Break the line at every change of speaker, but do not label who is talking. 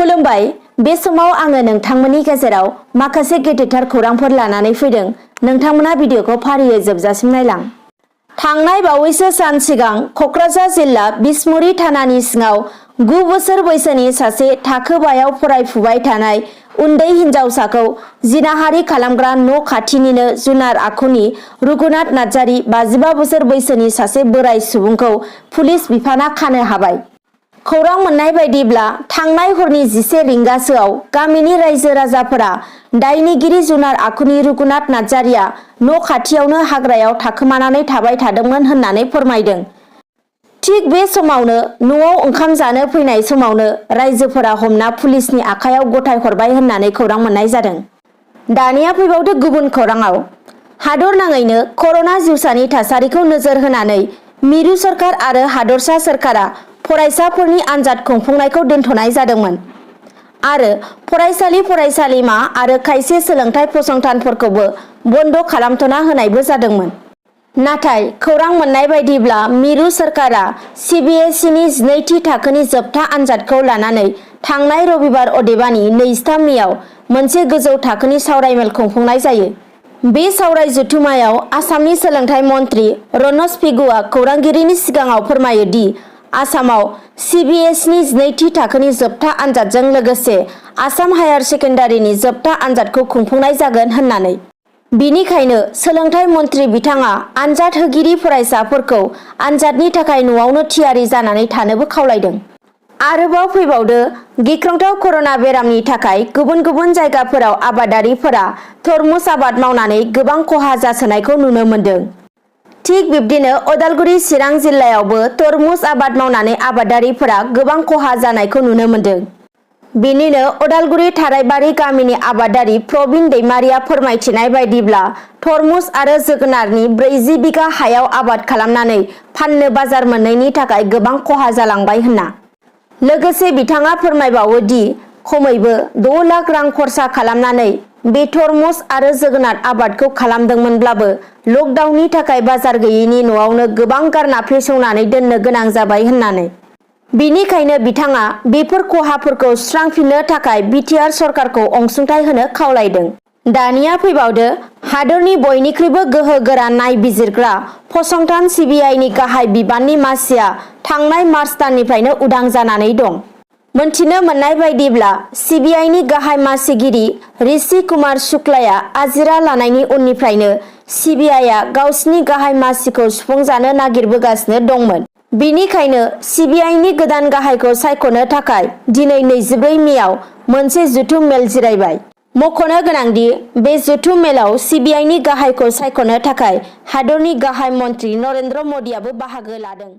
खुलुमबाय। बे समाव आङो नोंथांमोननि गेजेराव माखासे गेदेरथार खौरांफोर लानानै फैदों। नोंथांमोना भिडिअखौ फारियै जोबजासिम नायलां। थांनाय बावैसो सान सिगां क'क्राझार जिल्ला बिसमुरि थानानि सिङाव 9 बोसोर बैसोनि सासे थाखो 5आव फरायफुबाय थानाय उन्दै हिन्जावसाखौ जिनाहारि खालामग्रा न' खाथिनिनो जुनार आखुनि रुगुनाथ नार्जारी 55 बोसोर बैसोनि सासे बोराय सुबुंखौ पुलिस बिफाना खानो हाबाय। खौरां मोननाय बायदिब्ला थांनाय हरनि 11 रिंगासोआव गामिनि रायजो राजाफोरा दायनिगिरि जुनार आखुनि रुगुनाथ नार्जारीया न' खाथियावनो हाग्रायाव थाखोमानानै थाबाय थादोंमोन होननानै फोरमायदों। थिग बे समावनो न'आव ओंखाम जानो फैनाय समावनो रायजोफोरा हमना पुलिसनि आखायाव गथाय हरबाय होननानै खौरां मोननाय जादों। दानिया फैबावदो गुबुन खौराङाव। हादर नाङैनो कर'ना जिउसानि थासारिखौ नोजोर होनानै मिरु सरकार आरो हादरसा सरकारा फरायसाफोरनि आनजाद खुंफुंनायखौ दोनथ'नाय जादोंमोन आरो फरायसालि फरायसालिमा आरो खायसे सोलोंथाइ फसंथानफोरखौबो बन्द' खालामथ'ना होनायबो जादोंमोन। नाथाय खौरां मोननाय बायदिब्ला मिरु सरकारा CBSEनि 12थि थाखोनि जोबथा आनजादखौ लानानै थांनाय रबिबार अदेबानि 23 मेआव मोनसे गोजौ थाखोनि सावरायमेल खुंफुंनाय जायो। बे सावराय जथुमायाव आसामनि सोलोंथाइ मन्थ्रि रनज पेगुआ खौरांगिरिनि सिगाङाव फोरमायो दि आसामाव CBSEनि 12थि थाखोनि जोबथा आनजादजों लोगोसे आसाम हायार सेकेन्डारिनि जोबथा आनजादखौ खुंफुंनाय जागोन होननानै। बिनिखायनो सोलोंथाइ मन्थ्रि बिथाङा आनजाद होगिरि फरायसाफोरखौ आनजादनि थाखाय न'आवनो थियारि जानानै थानोबो खावलायदों। आरोबाव फैबावदो गिख्रंथाव कर'ना बेरामनि थाखाय गुबुन गुबुन जायगाफोराव आबादारिफोरा तरमुज आबाद मावनानै गोबां खहा जासोनायखौ नुनो मोन्दों। थिग बिब्दिनो उदालगुरि चिरां जिल्लायावबो तरमुज आबाद मावनानै आबादारिफोरा गोबां खहा जानायखौ नुनो मोन्दों। बेनिनो उदालगुरि थारायबारि गामिनि आबादारि प्रबिन दैमारिया फोरमायथिनाय बायदिब्ला तरमुज आरो जोगोनारनि 40 बिगा हायाव आबाद खालामनानै फाननो बाजार मोनैनि थाखाय गोबां खहा जालांबाय होनना। लोगोसे बिथाङा फोरमायबावो दि खमैबो 6 लाख रां खरसा खालामनानै बे तरमुज आरो जोगोनार आबादखौ खालामदोंमोनब्लाबो लकडाउननि थाखाय बाजार गैयैनि न'आवनो गोबां गारना फेसेवनानै दोननो गोनां जाबाय होननानै। बिनिखायनो बिथाङा बेफोर खहाफोरखौ सुस्रांफिननो थाखाय BTR सरकारखौ अनसुंथाइ होनो खावलायदों। दानिया फैबावदो हादरनि बयनिख्रुइबो गोहो गोरा नायबिजिरग्रा फसंथान CBIनि गाहाय बिबाननि मासिया थांनाय मार्च दाननिफ्रायनो उदां जानानै दं। मोनथिनो मोननाय बायदिब्ला CBIनि गाहाय मासिगिरि ऋषि कुमार शुक्लाया आजिरा लानायनि उननिफ्रायनो CBIआ गावसिनि गाहाय मासिखौ सुफुंजानो नागिरबोगासिनो दंमोन। बिनिखायनो CBIनि गोदान गाहायखौ सायख'नो थाखाय दिनै 24 मेआव मोनसे जथुम मेल जिरायबाय। मख'नो गोनांदि बे जथुम मेलाव CBIनि गाहायखौ सायख'नो थाखाय हादरनि गाहाय मन्थ्रि नरेन्द्र मदिआबो बाहागो लादों।